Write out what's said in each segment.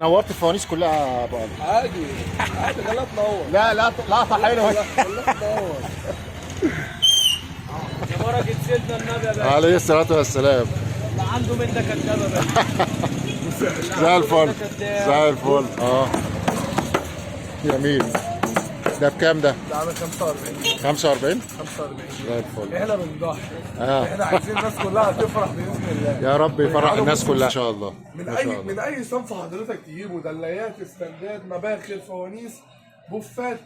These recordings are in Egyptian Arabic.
نورت الفوانيس كلها يا ابو علي. عادي عادي، خلاها تنور. لا لا، لقطة حلوة. خلاها تنور. يا بركة سيدنا النبي يا باشا. عليه الصلاة والسلام. اللي عنده من ده كداب يا باشا. زي الفل زي الفل. جميل. ده بكام ده؟ ده عامل 45. 45؟ 45. زي الفل. احنا بنضحي. احنا عايزين الناس كلها تفرح باذن الله. يا رب يفرح الناس كلها ان شاء الله. من ما شاء اي الله. من اي صنف حضرتك تجيبه، دلايات، استندات، مباخر، فوانيس، بوفات،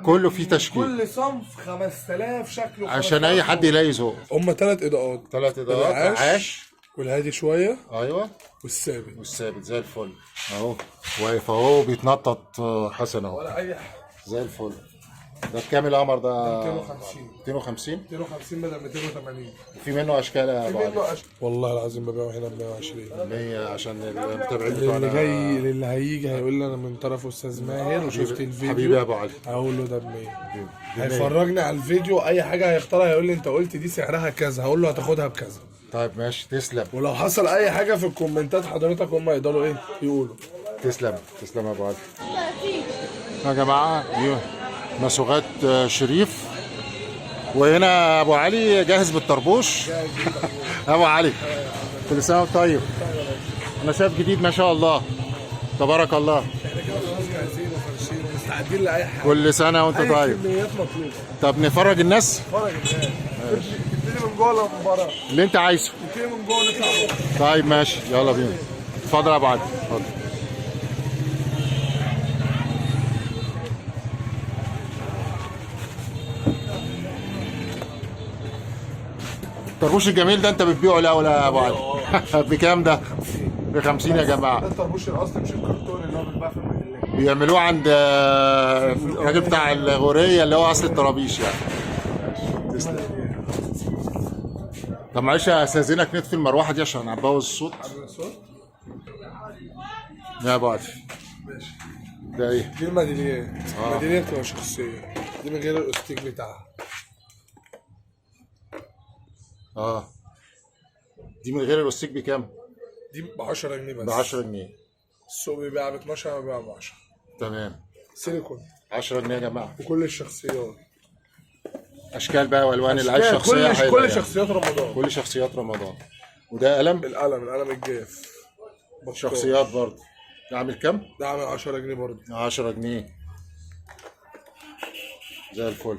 كله فيه تشكيل. كل صنف 5000 شكل. عشان اي حد يلاقي ذوق. هما ثلاث اضاءات. ثلاث اضاءات. العاش. عاش. والهادي شوية. ايوه. والثابت. والثابت زي الفل اهو، واقف اهو بيتنطط. حسن اهو. ولا اي حاجة. زي الفل. ده بكام القمر ده؟ 250. 250. 250 بدل 280. وفي منه اشكال يا ابو علي؟ والله العظيم ببيعه هنا ب 120. 100 عشان المتابعين اللي بتوعنا. جاي، اللي هيجي هيقول لي انا من طرف استاذ ماهر وشفت الفيديو. حبيبي يا ابو علي. هقول له ده ب 100. ب 100. هيفرجني على الفيديو، اي حاجة هيختارها هيقول لي انت قلت دي سعرها كذا، هقول له هتاخدها بكذا. طيب ماشي، تسلم. ولو حصل اي حاجة في الكومنتات حضرتك هم يقدروا ايه يقولوا. تسلم تسلم يا ابو علي. يا جماعة دي مسوغات شريف، وهنا ابو علي جاهز بالطربوش. ابو علي كل سنة وانت طيب. انا شايف جديد ما شاء الله تبارك الله. احنا كده خلاص جاهزين وفرشين ومستعدين لاي حاجة. كل سنة وانت اي طيب. كميات مطلوبه. طب نفرج الناس. فرج الناس. تبتدي من جوه ولا من بره؟ اللي انت عايزه. تبتدي من جوه نطلع بره. طيب ماشي، يلا بينا. اتفضل يا ابو علي، اتفضل. الطربوش الجميل ده انت بتبيعه لا ولا يا ابو علي؟ بكام ده؟ ب 50 يا جماعة. ده الطربوش الاصلي مش الكرتون اللي هو بيتباع في المحلات. بيعملوه عند الراجل بتاع الغوريه اللي هو اصل الطرابيش يعني. تسلم. طب معلش استاذنك نطفي المروحة دي عشان هتبوظ الصوت. عامل الصوت؟ يا ابو علي. ماشي. ده ايه؟ دي الميداليات. الميداليات بتبقى شخصية، دي من غير الاستيك بتاعها. دي من غير الاستيك بكام؟ دي ب 10 جنيه بس. ب 10 جنيه. السوق بيبيع ب 12، انا ببيع ب 10. تمام. سيليكون. 10 جنيه يا جماعة. وكل الشخصيات. اشكال بقى والوان اللي عايز شخصية كل هيلاقيها. كل شخصيات رمضان. كل شخصيات رمضان. وده قلم. القلم الجاف. بطال. شخصيات برضه. ده عامل كام؟ ده عامل 10 جنيه برضه. 10 جنيه. زي الفل.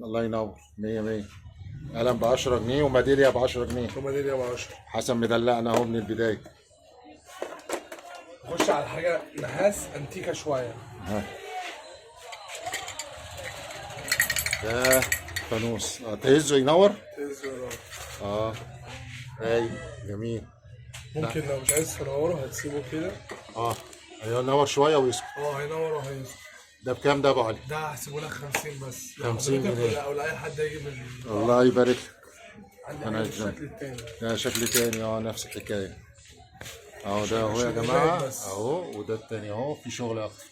الله ينور، 100 100. قلم ب 10 جنيه وميداليه ب 10 جنيه. وميداليه ب 10. حسن مدلقنا اهو من البداية. نخش على حاجة نحاس انتيكه شوية. ها. ده فانوس. تهزه ينور؟ تهزه. اي جميل. ممكن لو مش عايز تنوره هتسيبه كده. ايوه نور شوية ويسكت. هينور وهيسكت. ده بكام ده يا ابو علي؟ ده هحسبه لك 50 بس. 50 لحضرتك جنيه. ولا او لاي حد هيجي من الله يبارك لك. عندي أنا حاجة أجل. بالشكل التاني. ده شكل تاني. نفس الحكاية. اهو ده اهو يا جماعة. بس. اهو وده التاني اهو في شغل اكتر.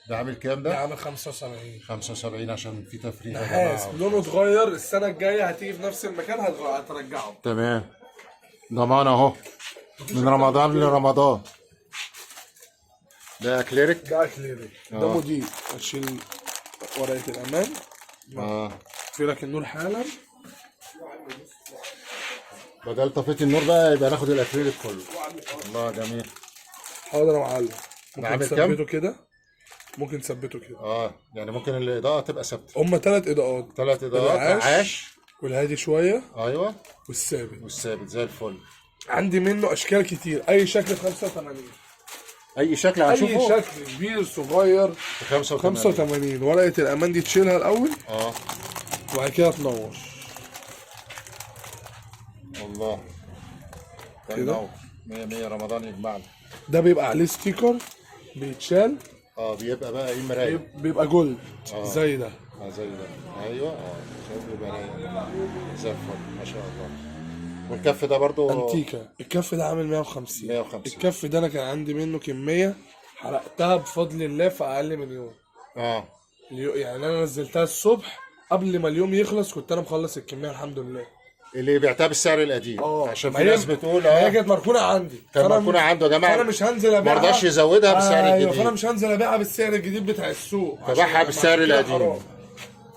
ده عامل كام ده ده؟ عامل 75. 75 عشان في تفريغ يا نحاس جماعة. لونه اتغير، السنة الجاية هتيجي في نفس المكان هترجعه. تمام. ضمان اهو من رمضان لرمضان. ده اكليريك. ده اكليريك. ده مضيء. هتشيل ورقة الامان. في لك النور حالا. بدل طفيت النور بقى يبقى ناخد الاكريليك كله. الله جميل. حاضر يا معلم. ممكن عامل كام؟ تثبته كده. ممكن تثبته كده. يعني ممكن الاضاءة تبقى ثابتة. هما ثلاث اضاءات. ثلاث اضاءات. العاش. عاش. والهادي شوية. ايوه. والثابت. والثابت زي الفل. عندي منه اشكال كتير، اي شكل ب 85. اي شكل اي هنشوفه. شكل كبير صغير. ب 85. 85. ورقة الامان دي تشيلها الاول. وبعد كده تنور. والله كده. كده 100 100. رمضان يجمعنا. ده بيبقى عليه sticker بيتشال. بيبقى بقى ايه مراية. بيبقى gold زي ده. زي ده. ايوه. شايف بيبقى رايق زي الفل ما شاء الله. والكف ده برضو انتيكا. الكف ده عامل 150. 150. الكف ده انا كان عندي منه كمية حرقتها بفضل الله في اقل من يوم. يعني انا نزلتها الصبح قبل ما اليوم يخلص كنت انا مخلص الكمية الحمد لله. اللي بعتها بالسعر القديم. عشان ما في هي- ناس بتقول ما هي كانت مركونة عندي. كان فأنا مركونة عنده يا جماعة. فانا مش هنزل ابيعها، ما رضاش يزودها بالسعر ايوه، الجديد. فانا مش هنزل ابيعها بالسعر الجديد بتاع السوق، فباعها عشان بالسعر كده القديم. حرام.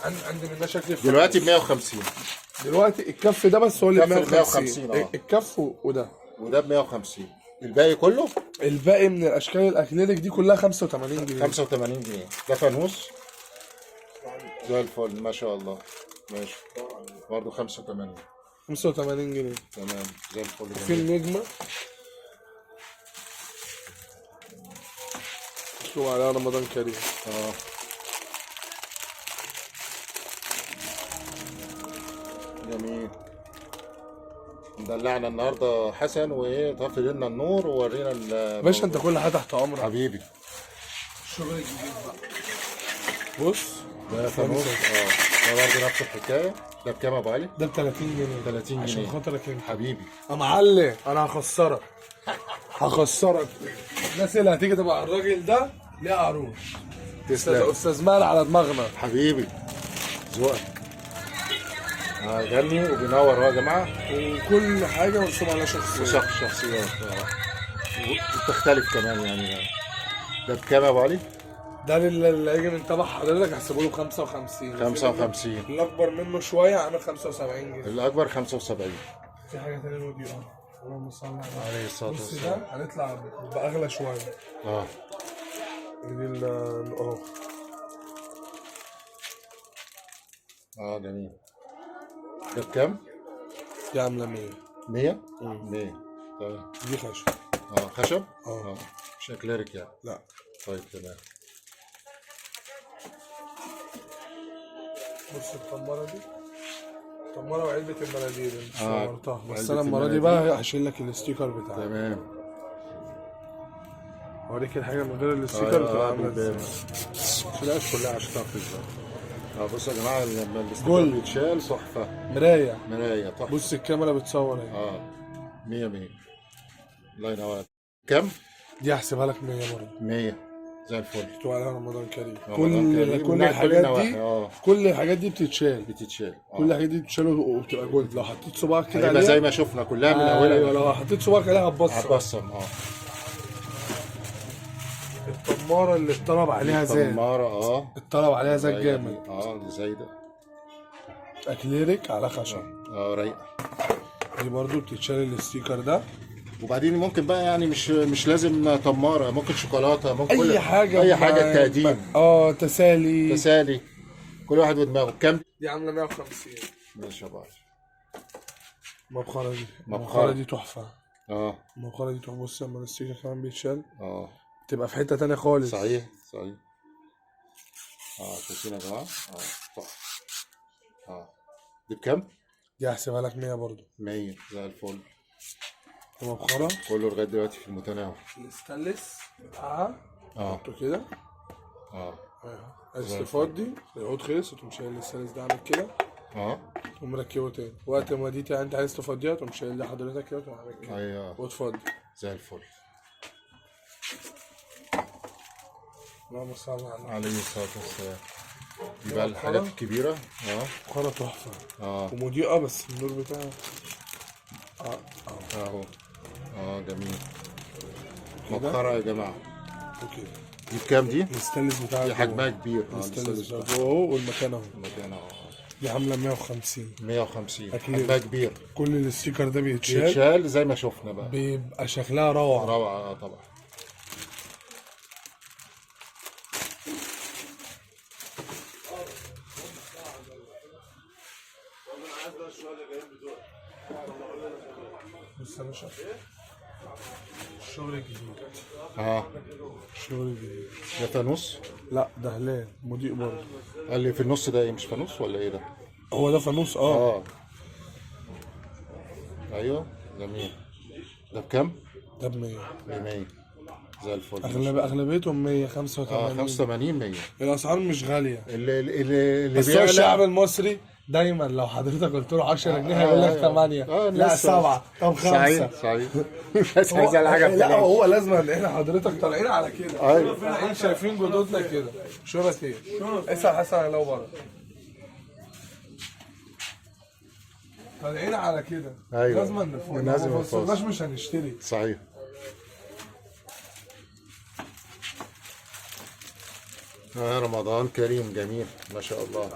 عندي منها شكل الفانوس. دلوقتي ب 150. دلوقتي الكف ده بس هو اللي ب الكف ب 150. 150، آه. الكف وده، وده ب 150. الباقي كله الباقي من الاشكال الاكليريك دي كلها 85 جنيه. 85 جنيه. ده فانوس زي الفل ما شاء الله. ماشي برضه 85. 85 جنيه. تمام زي الفل. في جميل. النجمة مكتوب عليها رمضان كريم. جميل. مدلعنا النهارده حسن، وايه طفي لنا النور وورينا باشا انت كل حاجة تحت امرك حبيبي. الشغل الجديد بقى. بص ده فانوس. ده برضه نفس الحكاية. ده بكام يا ابو علي؟ ده ب 30 جنيه. 30 عشان جنيه. خاطرك انت حبيبي يا معلم، انا هخسرك هخسرك. الناس اللي هتيجي تبقى الراجل ده ليه عروض. تسلم استاذ مال على دماغنا حبيبي، ذوقك. غني وبينور اهو يا جماعة. وكل حاجة مرسوم عليها شخصية. وشخص شخصيات وبتختلف كمان يعني. ده بكام يا ابو علي؟ ده اللي هيجي من تبع حضرتك هحسبه له 55. 55. اللي اكبر منه شوية عامل 75 جنيه. الاكبر 75. في حاجة ثانية ودي اللهم صل على النبي. عليه الصلاة بص والسلام. ده هنطلع باغلى شوية. دي جميل. ده بكام؟ دي عامله 100. 100؟ 100. تمام. دي خشب. خشب؟ آه. مش اكليريك يعني. لا. طيب تمام. بص التماره دي، التماره وعلبة المناديل اللي صورتها، بس وعلبة انا المرة دي المناديل. بقى هشيل لك ال sticker بتاعها. تمام. اوريك الحاجة من غير ال sticker بتبقى عامله بيبان. ازاي. شيلهاش كلها عشان تعرف ازاي. بصوا يا جماعة لما ال sticker gold. بيتشال تحفة. مراية. مراية تحفة. بص الكاميرا بتصور اهي. 100 100. الله ينور. كم؟ دي هحسبها لك 100 برضه. 100 زي الفل. مكتوب عليها رمضان كريم. رمضان كل كريم. كل من كل الحاجات النواحي، دي كل الحاجات دي بتتشال. بتتشال. كل الحاجات دي بتتشال وبتبقى gold. لو حطيت صباعك كده هيبقى عليها زي ما شفنا كلها من اولها. ايوه، لو حطيت صباعك عليها هتبصم. هتبصم. التماره اللي اتطلب عليها زاد. تماره. اتطلب عليها زاد جامد. دي زايدة. اكليريك على خشب. رايقة. دي برضو بتتشال ال sticker ده. وبعدين ممكن بقى يعني مش لازم تماره، ممكن شوكولاتة، ممكن اي حاجة. اي حاجة تقديم. تسالي. تسالي. كل واحد ودماغه. كام؟ دي عامله 150. ماشي يا بعض. المبخره دي، مبخرة. المبخره دي تحفة. المبخره دي تحفة. بص لما ال sticker كمان بيتشال تبقى في حتة تانية خالص. صحيح صحيح. شايفين يا جماعة؟ تحفة. دي بكام؟ دي هحسبها لك 100 برضو. 100 زي الفل. المبخره كله لغاية دلوقتي في المتناول. الستانلس بتاعها حطه كده. عايز تفضي العود خلص تقوم شايل الستانلس ده عامل كده. تقوم مركبة تاني وقت ما دي انت عايز تفضيها تقوم شايل ده حضرتك كده تقوم عامل كده. ايوه وتفضي زي الفل. اللهم صل على النبي. عليه الصلاة والسلام. دي بقى الحاجات الكبيرة. مبخره تحفة. ومضيئه بس النور بتاعها. اهو. جميل. مبخره يا جماعة. وكده. دي بكام دي؟ الستانلس بتاعها دي حجمها كبير. الستانلس بتاعها جوه اهو والمكان اهو. المكان اهو. دي عامله 150. 150. أكيد. حجمها كبير. كل ال sticker ده بيتشال. بيتشال زي ما شفنا بقى. بيبقى شكلها روعه. روعه. طبعا. بص يا باشا الشغل الجديد. الشغل الجديد. ده فانوس؟ لا ده هلال مضيء برضه. قال لي في النص ده ايه، مش فانوس ولا ايه ده؟ هو ده فانوس. ايوه جميل. ده بكام؟ ده ب 100. ب 100 زي الفل. اغلبيتهم 185. 85 100. الاسعار مش غالية. اللي بس هو الشعب المصري دايما لو حضرتك قلت له 10 جنيه هيقول لك 8. لا 7، طب 5. صحيح صحيح. بس عايز حاجة. لا هو لازم احنا حضرتك طالعين على كده. ايوه طالعين شايفين جدودنا كده. شرط ايه؟ اسال حسن لو بره. طالعين على كده. أيوة. لازم نفوق، لازم لو ما نفاصل. فصلناش مش هنشتري. صحيح. رمضان كريم. جميل ما شاء الله.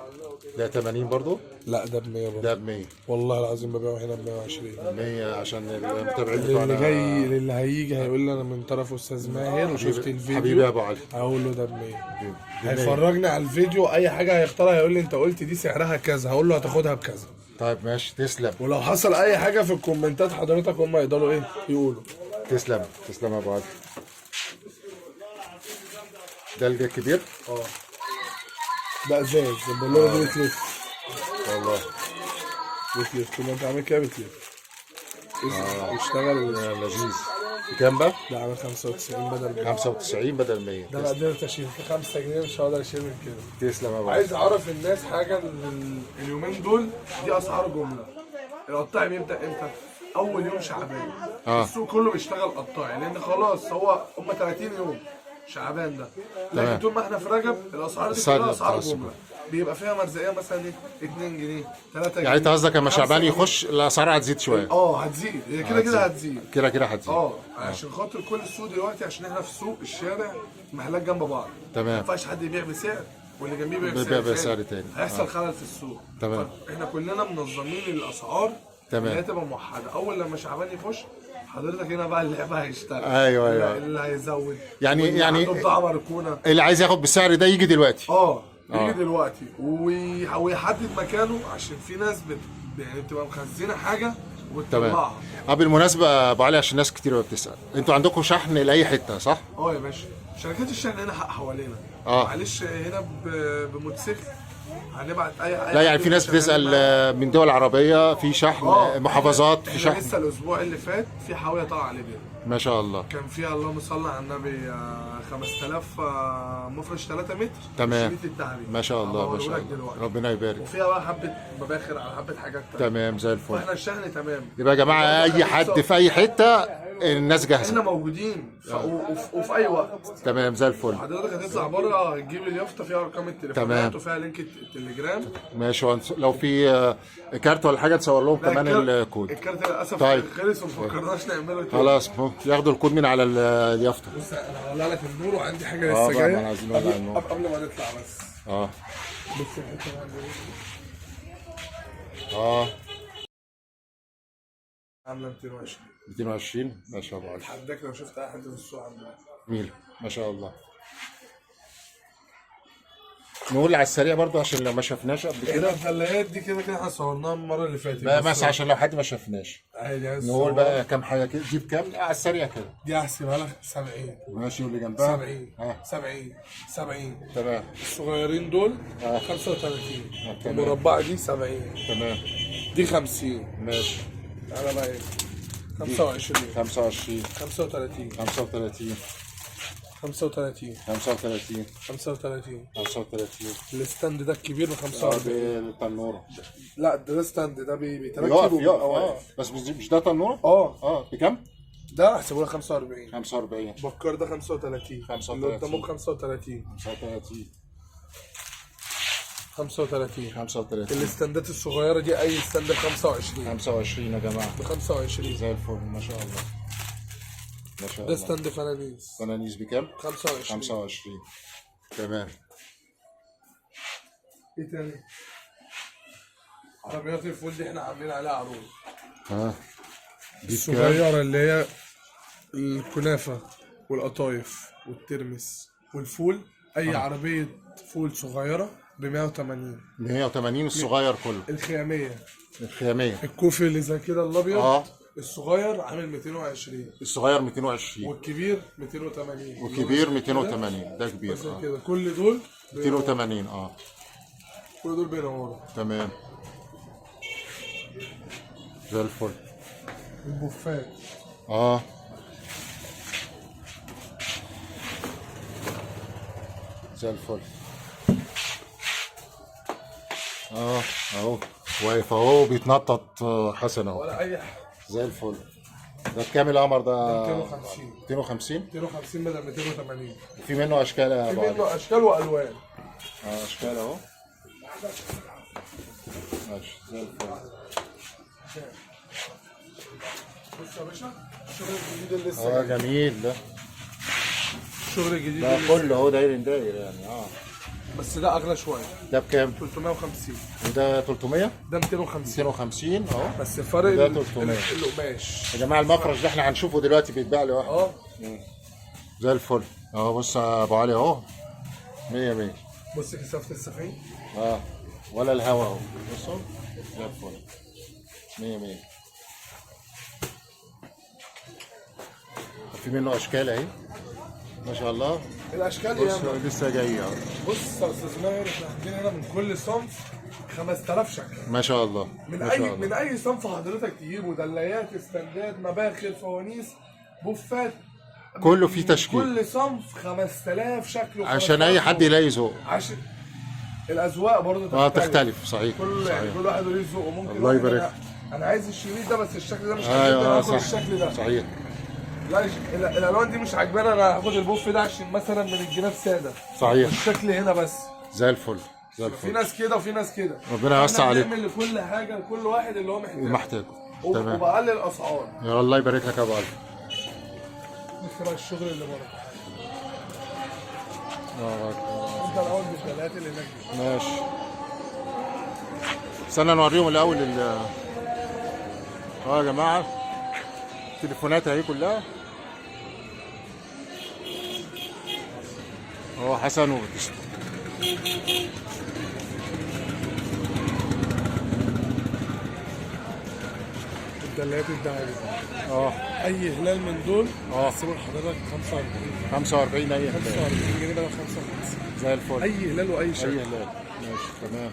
ده 80 برضو؟ لا ده ب 100 برضه. ده ب 100. والله العظيم ببيعه هنا ب 120. 100 عشان المتابعين اللي بتوعنا. جاي، اللي هيجي هيقول لي انا من طرف استاذ ماهر وشفت الفيديو. حبيبي يا ابو علي. هقول له ده ب 100. ب 100. هيفرجني على الفيديو، اي حاجة هيختارها هيقول لي انت قلت دي سعرها كذا، هقول له هتاخدها بكذا. طيب ماشي، تسلم. ولو حصل اي حاجة في الكومنتات حضرتك هم يقدروا ايه يقولوا. تسلم تسلم يا ابو علي. ده الكبير؟ ده ازاز، البلوره دي بتلف. والله بتلف طول ما انت عامل كده بتلف. اشتغل. يا لذيذ. بكام بقى؟ ده عامل 95 بدل 100. 95 بدل 100. ده انا قدرت اشيل في 5 جنيه، مش هقدر اشيل من كده. تسلم يا ابو علي. عايز اعرف الناس حاجة، ان اليومين دول دي اسعار جملة. القطاعي بيبدا امتى؟ اول يوم شعبان. السوق كله بيشتغل قطاعي، لان خلاص هو هم 30 يوم شعبان ده. لكن طول ما احنا في رجب الاسعار دي كلها اسعار جملة، بيبقى فيها مرزقيه مثلا ايه 2 جنيه 3 جنيه. يعني انت قصدك لما 5 شعبان جنيه. يخش الاسعار هتزيد شوية؟ هتزيد، هي كده كده هتزيد. كده كده هتزيد. عشان خاطر كل السوق دلوقتي، عشان احنا في سوق الشارع محلات جنب بعض. تمام. ما ينفعش حد يبيع بسعر واللي جنبيه يبيع بيبيع بسعر بسعر تاني. هيحصل خلل في السوق. تمام. احنا كلنا منظمين الاسعار. تمام. اللي هي تبقى موحدة. اول لما شعبان يخش حضرتك هنا بقى اللعبة هيشتغل. أيوة، أيوة. اللي هيزود يعني عنده بضاعة مركونة، اللي عايز ياخد بالسعر ده يجي دلوقتي. يجي دلوقتي ويحدد مكانه، عشان في ناس يعني بتبقى مخزنة حاجة وتطلعها. تمام. بالمناسبة يا ابو علي، عشان ناس كتير بتسال، انتوا عندكم شحن لاي حتة صح؟ يا باشا، شركات الشحن هنا حق حوالينا. معلش هنا بموتوسيكل هنبعت اي لا يعني في ناس بتسال من دول عربية في شحن، محافظات في شحن. لسه الاسبوع اللي فات في حاوية طالعه على ليبيا ما شاء الله. كان فيها اللهم صل على النبي 5000 مفرش 3 متر. تمام. ما شاء الله ما شاء الله، ربنا يبارك. وفيها بقى حبه مباخر على حبه حاجات. تمام زي الفل. فاحنا الشحن تمام. يبقى يا جماعة اي حد في اي حتة الناس جاهزة. احنا موجودين وفي اي وقت. تمام زي الفل. حضرتك هتطلع بره تجيب اليافطه فيها ارقام التليفونات وفيها link التليجرام. ماشي. لو في كارت ولا حاجة تصور لهم كمان الكود. الكارت للاسف طيب. خلص وما فكرناش نعمله تاني. خلاص ياخدوا الكود من على اليافطه. بص انا هولع لك النور وعندي حاجة لسه جاية. عايزين نولع النور قبل ما نطلع بس. بص الحتة اللي عامله 220. 220 ما شاء الله. اتحداك لو شفت اي حد في السوق عنده. جميل ما شاء الله. نقول على السريع برضو عشان لو ما شفناش قبل كده. الثلاجات دي كده كده احنا صورناها المرة اللي فاتت، بس عشان لو حد ما شفناش عادي. يعني نقول بقى كام حاجة كده. دي بكام على السريع كده؟ دي هحسبها لك 70. ماشي. واللي جنبها 70. 70 70. تمام. الصغيرين دول 35. المربعه دي 70. تمام. دي 50. ماشي. تعالى بقى ايه 25 25 35 35 35 35 35 35. ال stand ده الكبير ب 45. بالتنوره. لا ده stand ده بيتركب يقف يقف. بس مش ده تنوره؟ بكام؟ ده هحسبه لك 45. 45. بكار ده 35. 35. اللي قدامه 35. 35. 35. 35. الاستندات الصغيرة دي اي stand ب 25. 25 يا جماعة. ب 25 زي الفل ما شاء الله. ما شاء الله. ده stand فنانيس. فنانيس بكام؟ 25. 25. تمام. ايه تاني؟ عربيات الفول دي احنا عاملين عليها عروض. دي الصغيرة اللي هي الكنافة والقطايف والترمس والفول، أي عربية فول صغيرة ب 180. 180 الصغير كله. الخيامية. الخيامية. الكوفي اللي زي كده الأبيض. الصغير عامل 220. الصغير 220. والكبير 280. والكبير 280 ده كبير. كده كل دول 280. كل دول بينوروا. تمام زي الفل. البوفات. زي الفل. اهو واقف اهو بيتنطط حسن اهو. ولا اي حاجة. زي الفل. ده بكام القمر ده؟ 250. 250. 250 بدل 280. وفي منه اشكال يا في ابو علي؟ منه اشكال والوان. اشكال اهو. ماشي زي الفل. بص يا باشا الشغل الجديد اللي لسه جاي. جميل ده. الشغل الجديد ده اللي لسه. كله اهو داير داير يعني. بس ده اغلى شوية. ده بكام؟ 350. وده 300؟ ده 250. 250 اهو. بس الفرق ده 300. القماش يا جماعة المفرش ده احنا هنشوفه دلوقتي بيتباع لوحده. زي الفل اهو. بص يا ابو علي اهو 100 100. بص كثافة السفينة. ولا الهوا اهو. بصوا زي الفل 100 100. في منه اشكال اهي ما شاء الله. الاشكال بص ياما. لسه جاي اهو. بص يا استاذ ماهر احنا عندنا هنا من كل صنف 5000 شكل. ما شاء الله. من ما اي شاء الله. من اي صنف حضرتك تجيبه، دلايات، استندات، مباخر، فوانيس، بوفات، كله فيه تشكيل. كل صنف 5000 شكل. عشان اي حد يلاقي ذوق. عشان الاذواق برضه تختلف. صحيح. كل يعني صحيح. كل واحد وليه ذوقه. ممكن الله واحد يبارك. انا عايز الشريط ده بس الشكل ده مش عاجبني، انا ايوه هاخد صح. الشكل ده. صحيح. لا الالوان دي مش عاجباني، انا هاخد البوف ده عشان مثلا من الجناب ساده. صحيح. الشكل هنا بس. زي الفل زي في الفل. ناس كده وفي ناس كده. ربنا يوسع احنا عليك. بنعمل لكل حاجة لكل واحد اللي هو محتاجه. محتاجه. تمام. وبقلل الاسعار. يا الله يبارك لك يا ابو علي. نخترع الشغل اللي بره. انت الاول بالدلات اللي هناك دي. ماشي. استنى نوريهم الاول يا جماعة التليفونات اهي كلها. اهو حسن وبتشتري. الدلات الذهبي. اي هلال من دول هسيبه لحضرتك 45. 45 اي هلال. 45 جنيه بدل 55. زي الفل. اي هلال واي شكل. اي هلال. ماشي تمام.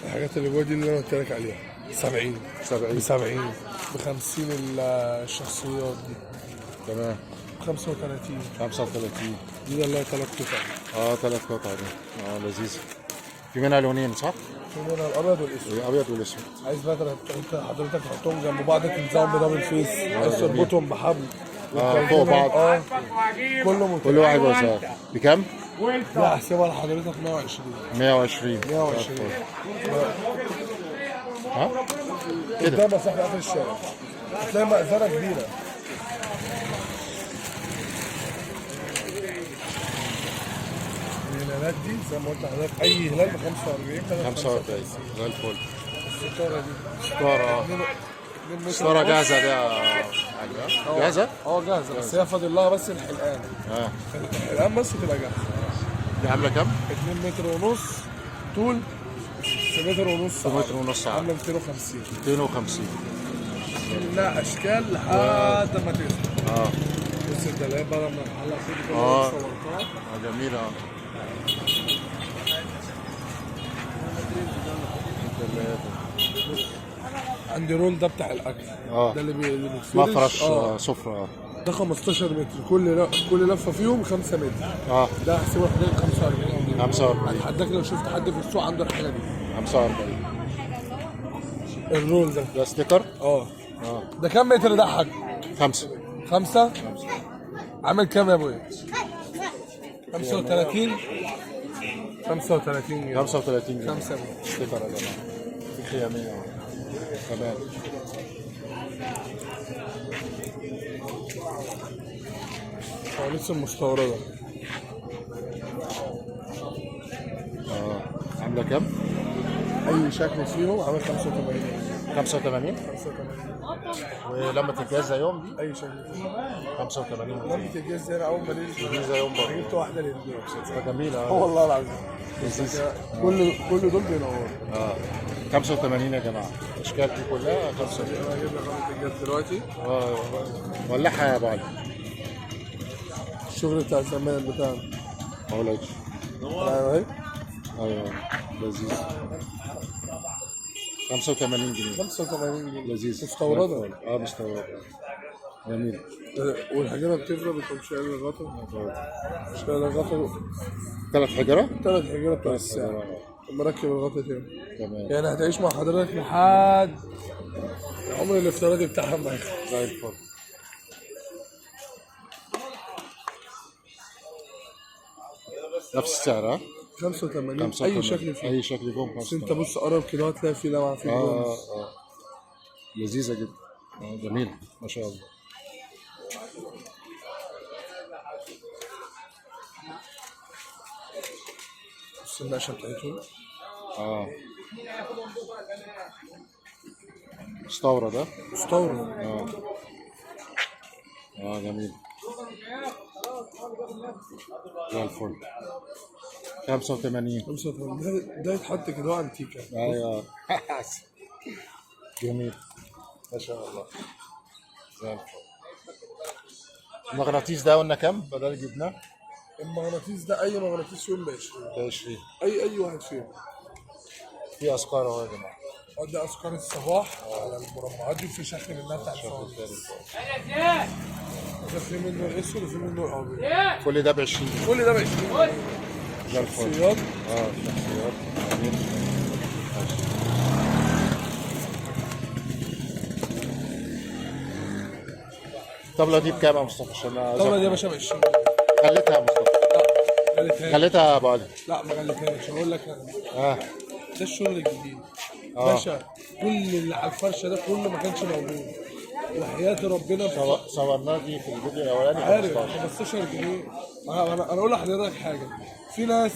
الحاجات اللي جوه دي اللي انا قلت لك عليها 70. 70. ب 70 ب 50 الشخصيات دي. تمام. ب 35. 35. دي اللي هي 3 قطع. 3 قطع دي. لذيذة. في منها لونين صح؟ في منها الابيض والاسود. الابيض والاسود. عايز بقى انت حضرتك تحطهم جنب بعض تلزقهم ب double face، عايز تربطهم بحبل فوق بعض. كله متاح. كل واحد وسعر. بكام؟ لا هحسبها لحضرتك 120. 120. 120. ها؟ كده. قدام مسافة اخر الشارع هتلاقي مأذنة كبيرة. الهلالات دي زي ما قلت لحضرتك اي هلال ب 45 بدل 45 زي الفل. الستارة دي ستارة. 2 متر. ستارة جاهزة دي يا علي. جاهزة؟ جاهزة بس هي فاضل لها بس الحلقان. الحلقان بس تبقى جاهزة. دي عاملة كام؟ 2 متر ونص طول في متر ونص. في متر ونص عرض. عاملة 250. 250. لا اشكال لحد ما تزهق. بص الدلاب بقى لما نعلق فيه كل صورتها. جميلة. عندي رول ده بتاع الاكل. ده اللي بيتفرش. مفرش. سفرة. ده 15 متر، كل لفه فيهم 5 متر. ده هحسبه لحضرتك 45 جنيه. 45. اتحداك لو شفت حد في السوق عنده الحاجة دي. 45. ال roll ده. ده sticker؟ ده كام متر ده يا حاج؟ 5. 5؟ عامل كام يا ابويا؟ 35. 35 جنيه. 35 جنيه. 5 متر. sticker يا جماعة. في خيامية اهو. تمام. فوانيس المستوردة. عاملة كام؟ أي شكل فيهم عامل 85 جنيه. 85. 85. ولما الجهاز زيهم دي؟ أي شكل فيهم. 85. لما الجهاز هنا أول ما نزل لذيذة يوم برضه. جبت واحدة للبيت. جميلة. والله العظيم. لذيذ. كل دول بينوروا. 85 يا جماعة. الأشكال دي كلها 85. أنا هجيب لك لمبة الجاز دلوقتي. ولعها يا أبو علي. الشغل بتاع زمان بتاعنا. ما ولعتش. أيوه. ايوه لذيذ. 85 جنيه. 85 جنيه. لذيذ. مستوردة. مستوردة. جميل. والحجارة بتفرق، بتقوم شايل الغطا. شايل الغطا. 3 حجرة؟ 3 حجارة بتوع الساعة. مركب الغطا تاني. تمام. يعني هتعيش مع حضرتك لحد العمر الافتراضي بتاعها ما يخلص. زي الفل. نفس السعر ها؟ 85. 85. اي شكل فيه. اي شكل فيهم. بس انت بص قرب كده هتلاقي فيه لمعة في برونز. لذيذة جدا. جميلة ما شاء الله. بص النقشه بتاعتهم. مستورد ده. مستورد. جميل زي الفل. 85. 85 ده يتحط كده انتيكا. ايوه جميل ما شاء الله زي الفل. المغناطيس ده قلنا كام بدل جبناه؟ المغناطيس ده اي مغناطيس فيهم ب 20. 20. اي واحد فيهم. في اذكار اهو يا جماعة. ده اذكار الصباح على المربعات دي، وفي شكل منها بتاع الفوانيس. ده في منه الاسود وفي منه الابيض. كل ده ب 20. كل ده ب 20. زي الفل. شخصيات. شخصيات. جميل. الطبلة دي بكام يا مصطفى؟ عشان الطبلة دي يا باشا ب 20. غليتها يا مصطفى. لا غليتها. غليتها يا ابو علي. لا ما غليتهاش، هقول لك انا. ده الشغل الجديد. باشا كل اللي على الفرشة ده كله ما كانش موجود. وحياة ربنا صورناه دي في الفيديو الاولاني. عارف 15 جنيه. انا اقول لحضرتك حاجة، في ناس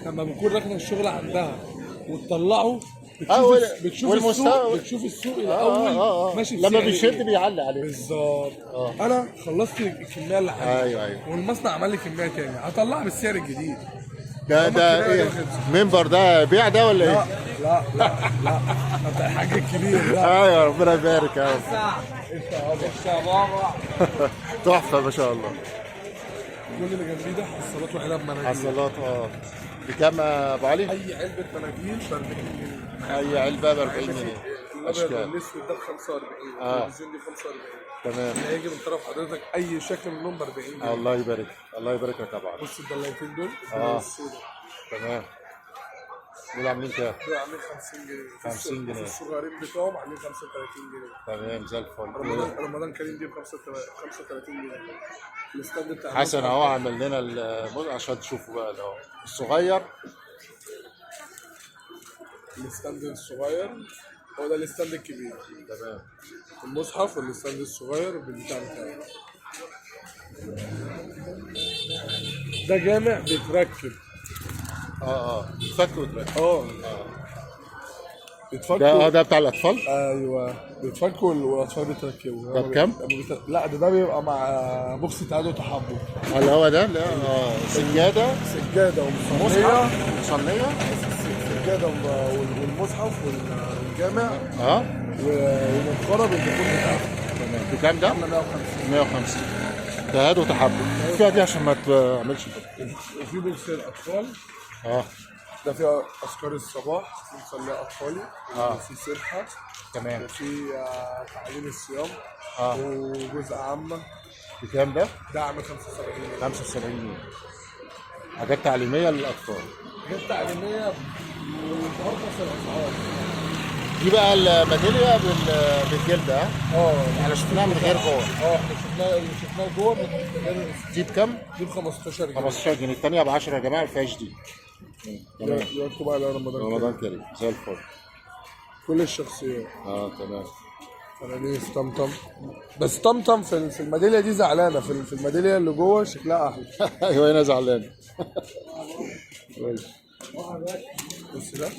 لما بتكون راكنه الشغل عندها وتطلعه بتشوف السوق، بتشوف السوق الاول ماشي لما بيشد بيعلي عليه بالظبط. انا خلصت الكمية اللي عندي. ايوه والمصنع عمل لي كمية تاني، هطلعها بالسعر الجديد. ده ايه منبر ده بيع ده ولا ايه؟ لا لا لا ده الحاج الكبير. لا ايوه ربنا يبارك يا رب. انت يا بابا تحفة ما شاء الله. كل اللي جنبيه ده حصالات وعلب مناديل. حصالات. بكام يا ابو علي؟ اي علبة مناديل ب 40 جنيه. اي علبة ب 40 جنيه. الابيض والاسود ده ب 45. التلفزيون دي 45. تمام. اللي هيجي من طرف حضرتك اي شكل منهم ب 40 جنيه. الله يبارك، الله يبارك لك طبعا. بص الدلايتين دول السوداء. تمام. دول عاملين كام؟ دول عاملين 50 جنيه. 50 جنيه. الصغيرين بتوعهم عاملين 35 جنيه. تمام زي الفل. رمضان كريم دي ب 35 جنيه. ال stand بتاع حسن اهو عمل لنا عشان تشوفوا بقى اهو الصغير. ال stand الصغير هو ده ال stand الكبير. تمام. المصحف وال stand الصغير بالبتاع بتاعه. ده جامع بيتركب. بيتفك ويتركب. بيتفك. ده بتاع الاطفال؟ ايوه بيتفك والاطفال بيتركبوا. ده بكام؟ لا ده بيبقى مع box تعادل وتحبب. اللي هو ده؟ لا سجادة. سجادة ومصليه. مصليه. السجادة والمصحف والجامع. ومنقره بالدخول بتاعته. تمام. بكام ده؟ 150. 150. تهاد وتحبب. فيها دي عشان ما تعملش كده. وفي box للاطفال. ده فيه اذكار الصباح، في مصليه اطفالي. وفي سبحه. تمام. وفي تعليم الصيام. وجزء عامة. بكام ده؟ ده عامل 75 جنيه. 75 جنيه. حاجات تعليمية للاطفال. حاجات تعليمية وارخص الاسعار. دي بقى الميداليه بالجلد. احنا شفناها من غير جوه. احنا شفناها، اللي شفناها جوه من غير. دي بكام؟ دي ب 15 جنيه. 15 جنيه. الثانية ب 10 يا جماعة، ما فيهاش دي. تمام. يا بقى على رمضان. رمضان كريم زي الفل. كل الشخصيات. تمام. فوانيس طمطم، بس طمطم في الميداليه دي زعلانة. في الميداليه اللي جوه شكلها احلى. ايوه هنا زعلانة. ماشي. بص ده.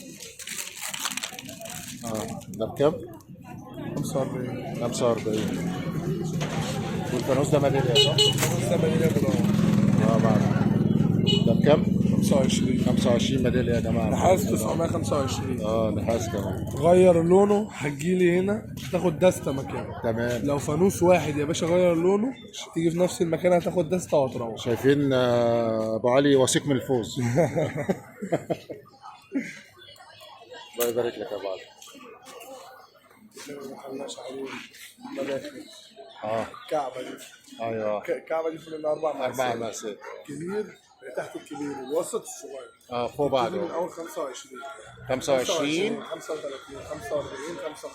ده بكام؟ 45. 45. والفانوس ده ميدالية صح؟ الفانوس ده ميدالية بالأول. بعد. ده بكام؟ 25. 25 ميدالية يا جماعة. نحاس 925. نحاس كمان. غير لونه، هتجيلي هنا تاخد دستة مكانه. تمام. لو فانوس واحد يا باشا غير لونه، تيجي في نفس المكان هتاخد دستة وهتروح. شايفين ابو علي واثق من الفوز. الله يبارك لك يا ابو علي. ما حلاش عليه مداخل. الكعبة دي. ايوه. الكعبة دي في منها 4 مقاسات. 4 مقاسات. كبير تحت الكبير والوسط الصغير. فوق بعض. من اول 25. 25 35 45 55.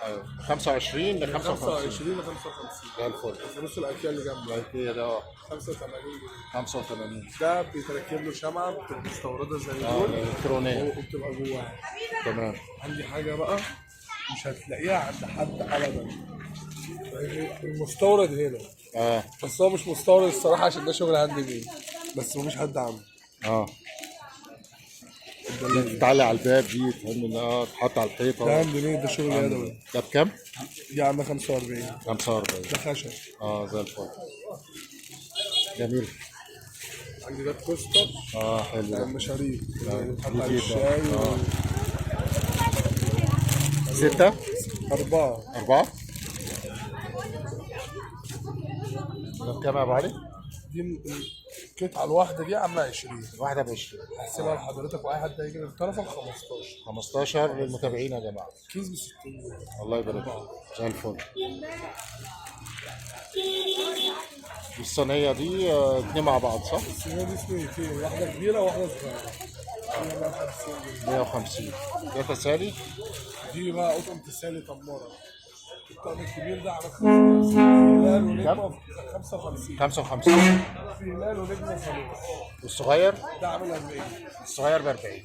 ايوه 25 ل 55. 25 ل 55. زي الفل. الفانوس الايكيا اللي جنبه. الايكيا ده 85 جنيه. 85. ده بيتركب له شمعة بتبقى مستورده زي دول الكترونية وبتبقى جواها. تمام. عندي حاجة بقى مش هتلاقيها عند حد ابدا. المستورد هنا. بس هو مش مستورد الصراحة، عشان ده شغل handmade، بس مفيش حد عامله. دي تتعلق على الباب، دي تهم، تتحط على الحيطة. ده handmade، ده شغل يدوي. ده بكام؟ دي عامله 45. 45. ده خشب. زي الفل. جميل. عندي ده coaster. حلو ده. المشاريب اللي بتحط على جديد ده. الشاي. 6؟ 4. 4. ده بكام يا ابو علي؟ دي القطعة الواحدة دي عامله 20. واحدة ب 20. هحسبها لحضرتك واي حد هيجي من طرفك 15. 15 للمتابعين يا جماعة. كيس ب 60 جنيه. الله يبارك فيك. زي الفل. والصينيه دي 2 مع بعض صح؟ الصينية دي صينيتين، واحدة كبيرة وواحدة صغيرة. 150. ده تسالي؟ دي بقى قطن تسالي تماره. الطقم الكبير ده على 55. هلال ونجمه 55. 55. في هلال ونجمه وفانوس. والصغير؟ ده عامل 40. الصغير ب 40.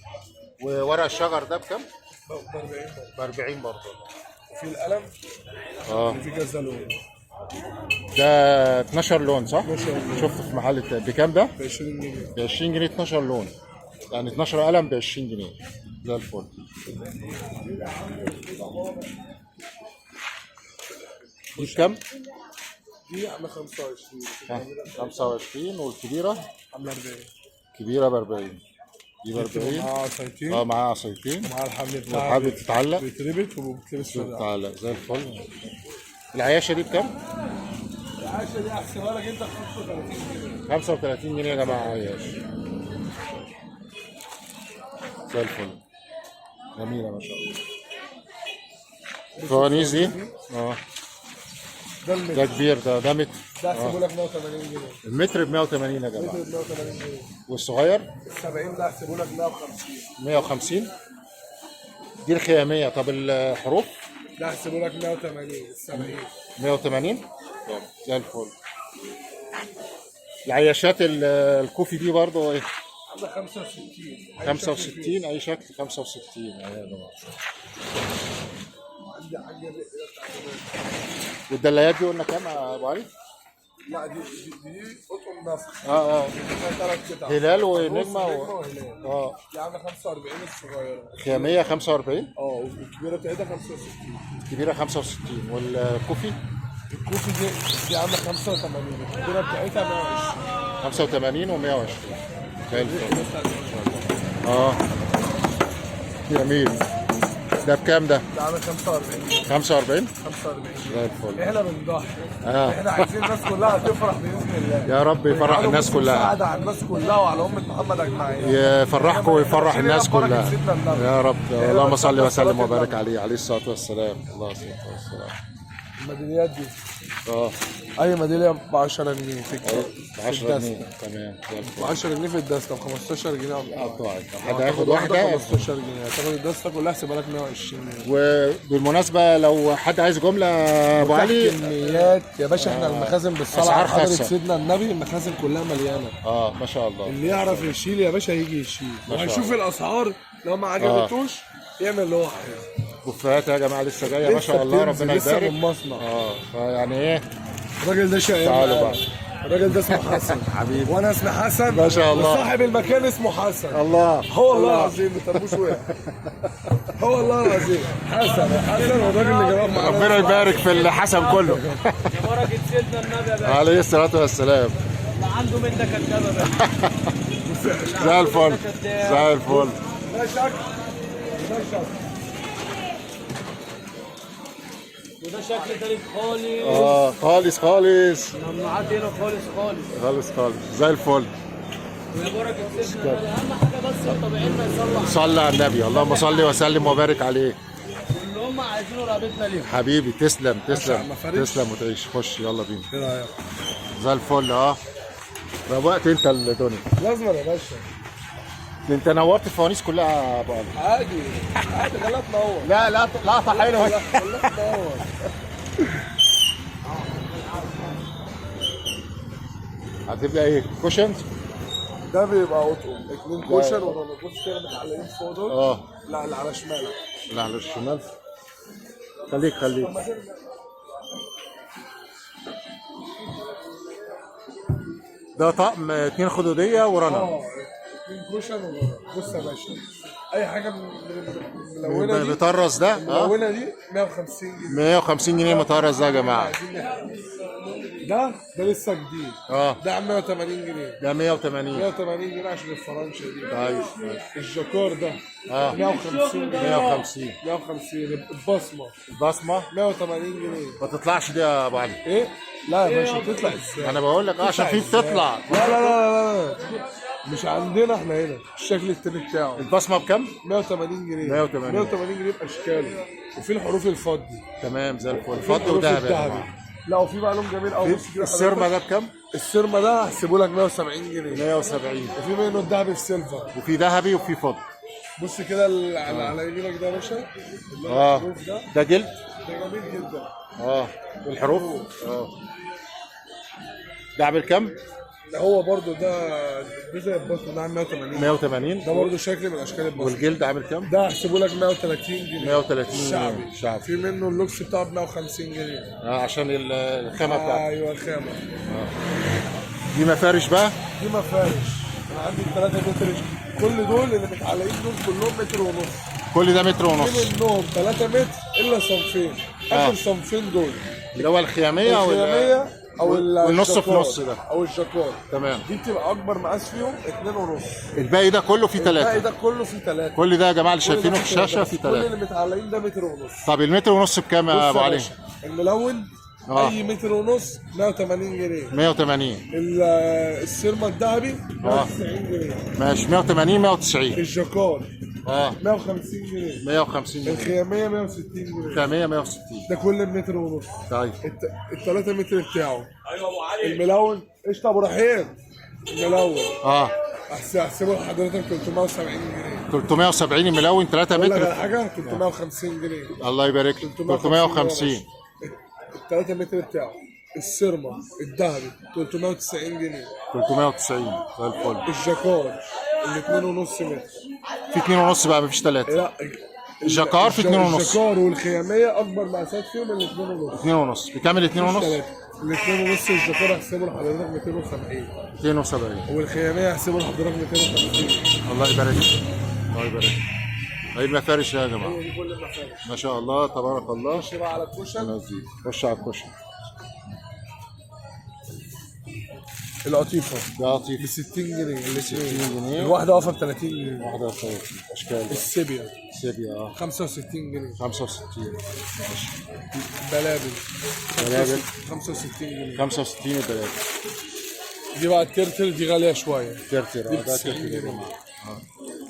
وورق الشجر ده بكام؟ ب 40 برضه. ب 40 برضه. وفي القلم. وفي كذا لون. ده 12 لون صح؟ 12 لون. شفته في محل بكام ده؟ ب 20 جنيه. ب 20 جنيه 12 لون. يعني 12 قلم ب 20 جنيه. زي الفل. دي بكام؟ دي عامله 25. 25. والكبيرة؟ عامله 40. كبيرة ب 40. دي ب 40. معاها عصايتين. معاها عصايتين. ومعاها الحبل بتاعها. والحبل بتتعلق. بيتربط وبتلبس في الرقبة. بتتعلق زي الفل. العياشة دي بكام؟ العياشة دي احسبها لك انت 35 جنيه. 35 جنيه يا جماعة عياش. زي الفل. جميلة ما شاء الله. الفوانيس دي؟ ده المتر. ده كبير، ده متر. ده احسبه لك 180 جنيه. المتر ب 180 يا جماعة. المتر ب 180 جنيه. والصغير؟ ال 70 ده احسبه لك 150. 150. دي الخيامية. طب الحروف؟ ده احسبه لك 180. ال 70. 180. زي الفل. العياشات الكوفي دي برضه ايه؟ عامله 65. 65. اي شكل 65 يا جماعة. عندي حاجة الرق ده بتاع زمان. والدلايات دي قلنا كام يا ابو علي؟ لا دي قطن نفخ. فيها 3 قطع. هلال ونجمه وهلال. دي عامله 45 الصغيرة. خياميه 45. والكبيرة بتاعتها 65. الكبيرة 65. والكوفي؟ الكوفي دي عامله 85. الكبيرة بتاعتها 120. 85 و120. زي الفل. جميل. ده بكام ده؟ ده عامل 45. 45؟ 45. زي الفل. احنا بنضحي. احنا عايزين الناس كلها تفرح باذن الله. يا رب يفرح الناس كلها. سعادة على الناس كلها وعلى أمة محمد أجمعين. يفرحكم ويفرح الناس كلها يا رب. اللهم صل وسلم وبارك عليه. عليه الصلاة والسلام. الله الصلاة والسلام. الميداليات دي أي ميدالية ب 10 جنيه في ب 10 جنيه. تمام. ب 10 جنيه في الدستة، ب 15 جنيه قطاعي. حد هياخد واحدة 15 جنيه، هتاخد الدستة كلها احسبها لك 120 جنيه. وبالمناسبة لو حد عايز جملة يا أبو علي، كميات يا باشا. احنا المخازن بالصلاة أسعار على حضرة خاصة. سيدنا النبي، المخازن كلها مليانة. ما شاء الله. اللي يعرف يشيل يا باشا يجي يشيل، وهيشوف الأسعار. لو ما عجبتوش يعمل اللي هو عايزه. بوفيهات يا جماعة لسه جاية ما شاء الله، ربنا لسه يبارك. من المصنع. فيعني ايه، الراجل ده شقيان. تعالوا بقى. الراجل ده اسمه حسن حبيبي. وانا اسمي حسن ما شاء الله. وصاحب المكان اسمه حسن. الله هو والله العظيم الطربوش وقع. هو والله العظيم حسن حسن، والراجل اللي جرب معانا ربنا يبارك في الحسن كله. يا بركة سيدنا النبي يا باشا. عليه الصلاة والسلام. اللي عنده منك كدابة يا باشا. زي الفل زي الفل. لا شك لا شك. وده شكل تاني خالص. خالص خالص. ممنوعات هنا خالص خالص. خالص خالص زي الفل. ويا بركة سيدنا النبي، أهم حاجة بس الطبيعيين ما يصلوا على صلى على النبي، اللهم صل وسلم وبارك عليه. واللي هم عايزينه رقبتنا ليهم. حبيبي تسلم تسلم ما فرقش. تسلم وتعيش. خش يلا بينا. ايه رايك؟ زي الفل. روقت انت الدنيا. لازم يا باشا. انت نورت الفوانيس كلها يا ابو علي. عادي عادي، خلاها تنور. لا لا لقطة حلوة. خلاها تنور. هتبقى ايه؟ cushions؟ ده بيبقى قطن 2 cushion ولا بص كده متعلقين فوق دول. لا اللي على شمالك. لا على الشمال. خليك خليك. ده طقم 2 خدوديه ورنا. 2 cushion ورنا. بص يا باشا، اي حاجة من الملونة دي، مطرز ده الملونة دي 150 جنيه. 150 جنيه مطرز ده يا جماعة. ده لسه جديد. ده 180 جنيه. ده 180. 180 جنيه عشان الفرنشه دي. طيب الجاكار ده 150 جنيه. 150. 150. البصمة. البصمة 180 جنيه. ما تطلعش دي يا ابو علي. ايه؟ لا يا باشا بتطلع ازاي؟ انا بقول لك عشان في بتطلع. لا لا لا لا لا، مش عندنا احنا هنا الشكل التاني بتاعه. البصمة بكام؟ 180 جنيه. 180. 180 جنيه باشكاله، وفي الحروف الفضي. تمام زي الفل. فضي وذهبي يا جماعة. لا وفي بقى لون جميل قوي. بص كده السيرما ده بكام؟ السيرما ده هحسبه لك 170 جنيه. 170. وفي منه الذهبي في silver. وفي ذهبي وفي فضي. بص كده على يمينك ده يا باشا. الحروف ده. ده جلد؟ ده جميل جدا. الحروف. ده عامل كام؟ ده هو برده ده زي البصمة، ده عامل 180. 180. ده برده شكل من اشكال البصمة. والجلد عامل كام؟ ده هحسبه لك 130 جنيه. 130 شعبي. شعبي. في منه اللوكس بتاعه ب 150 جنيه. عشان الخامة بتاعته. ايوه الخامة. دي مفارش بقى؟ دي مفارش. انا عندي 3 متر، كل دول اللي متعلقين دول كلهم متر ونص. كل ده متر ونص. في منهم 3 متر الا صنفين. اخر صنفين دول اللي هو الخياميه الخياميه او والنص في نص ده او الجاكار. تمام. دي بتبقى اكبر مقاس فيهم 2.5. الباقي ده كله فيه 3. الباقي ده كله فيه 3. كل ده يا جماعة اللي شايفينه في الشاشة فيه 3. كل اللي متعلقين ده متر ونص. طب المتر ونص بكام يا ابو علي؟ الملون اي متر ونص 180 جنيه. 180. السيرما الذهبي 190 جنيه. ماشي. 180 190. الجاكار 150 جنيه. 150 جنيه. الخياميه 160 جنيه. الخياميه 160. ده كل متر ونص. طيب ال3 متر بتاعه. ايوه ابو علي. الملون قشطه ابو رحيم. الملون احسبه لحضرتك 370 جنيه. 370 الملون 3 متر. اقول لك على حاجة، 350 جنيه. الله يبارك لك. 350. ال3 متر بتاعه. السيرما الذهبي 390 جنيه. 390 زي الفل. الجاكار ال 2.5 متر. في 2.5 بقى، مفيش 3. لا الجاكار في 2.5. الجاكار والخياميه اكبر مقاسات فيهم ال 2.5. 2.5 بكام؟ ال 2.5؟ ال 2.5 الجاكار هحسبه لحضرتك 270. 270. والخياميه هحسبه لحضرتك 250. الله يبارك لك. الله يبارك لك. ايه المفارش يا جماعة؟ هي دي كل المفارش. ما شاء الله تبارك الله. خش بقى على ال cushion. خش على ال cushion. القطيفه ده قطيفة ب 60 جنيه. 60 جنيه. الواحدة واقفة ب 30 جنيه. واحدة ب 30. اشكال السيبيا. السيبيا 65 جنيه. 65. ماشي. بلابل. بلابل 65 جنيه. 65 البلابل. دي بقى الترتل دي غالية شوية. ترتل دي ده 90 ترتل يا جنيه. جماعة.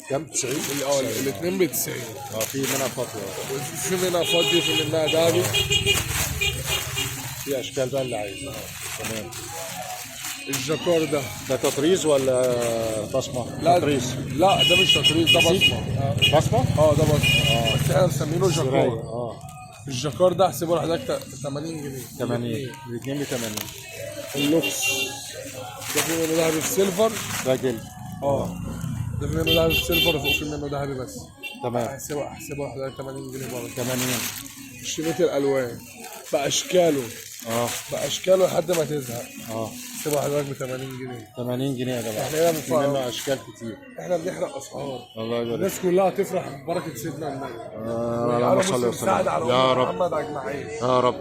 كام؟ 90؟ الاثنين ب 90. في منها فضي. في منها فضي وفي منها ذهبي. في اشكال بقى اللي عايزها. تمام. الجاكار ده تطريز ولا بصمة؟ لا تطريز. لا ده مش تطريز، ده بصمة. بصمة؟ ده بصمة. بس احنا مسمينه جاكار. الجاكار ده احسبه لحضرتك 80 جنيه. 80. الاثنين ب 80. اللوكس ده في منه ذهبي في silver. ده جلد. ده في منه ذهبي في silver وفوق في منه ذهبي بس. تمام. احسبه لحضرتك 80 جنيه برضه. 80. شريط الالوان باشكاله. باشكاله لحد ما تزهق. احسبه لحضرتك ب 80 جنيه. 80 جنيه يا جماعة. احنا هنا في منه اشكال كتير. احنا بنحرق اسعار. الله يبارك. الناس كلها تفرح ببركة سيدنا النبي. اللهم صل وسلم على يا رب محمد اجمعين يا رب.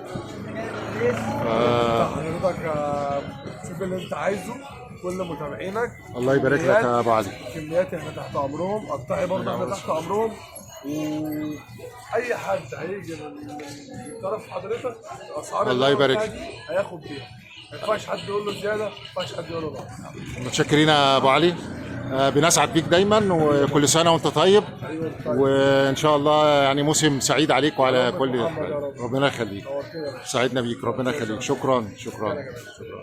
حضرتك شوف اللي انت عايزه، كل متابعينك. الله يبارك لك يا ابو علي. كميات احنا تحت امرهم، قطعي برضه احنا تحت امرهم، واي حد هيجي من طرف حضرتك الاسعار الله يبارك لك هياخد بيها. ما ينفعش حد يقول له زيادة، ما ينفعش حد يقول له نقص. متشكرين يا ابو علي، بنسعد بيك دايما، وكل سنة وانت طيب، وان شاء الله يعني موسم سعيد عليك وعلى كل. ربنا يخليك، سعدنا بيك، ربنا يخليك. شكرا شكرا شكرا.